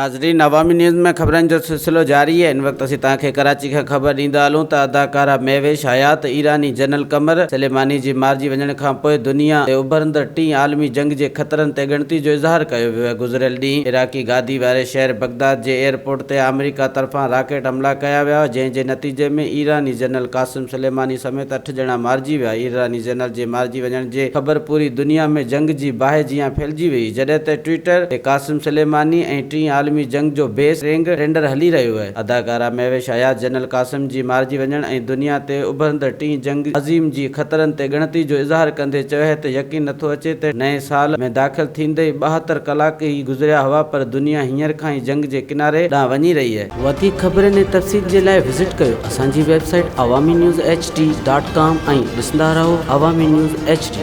ناظرين عوامي نيوز ۾ خبرن جو سلسلو جاري آهي ان وقت اسين توهان کي ڪراچي کان خبر ڏيندا هلون ته اداڪاره مهوش حيات ايراني جنرل قمر سليماني جي مارجي وڃڻ کان پوء دنيا تي اڀرندڙ ٽين عالمي جنگ جي خطرن تي ڳڻتي جو اظهار ڪيو ويو آهي گذريل ڏينهن عراقي گادي واري شهر بغداد جي ايئرپورٽ تي آمريڪا طرفان راڪيٽ حملا ڪيا ويا جنهن جي نتيجي ۾ ايراني جنرل قاسم سليماني سميت اٺ ڄڻا مارجي ويا. ايراني جنرل جي مارجي وڃڻ جي خبر پوري دنيا ۾ جنگ جي باهه جيان ڦهلجي وئي، جڏهن ته ٽوئٽر تي قاسم سليماني ۽ ٽين عالمي جنگ جو بيس ٽرينگ ٽرينڊر هلي رهيو آهي. اداڪارا مهوش حيات جنرل قاسم جي مارجي وڃڻ ۽ دنيا تي اڀرندڙ ٽين جنگ عظيم جي خطرن تي ڳڻتي جو اظهار ڪندي چيو آهي ته يقين نٿو اچي ته نئين سال ۾ داخل ٿيندي ئي 72 ڪلاڪ ئي گذريا هئا پر دنيا هينئر کان ئي جنگ جي ڪناري ڏانهن وڃي رهي آهي. وڌيڪ خبرن ۽ تفصيل جي لاء وزٽ ڪيو اسان جي website Awami news H D dot com ۽ ڏسندا رهو عوامي نيوز ايڇ ڊي.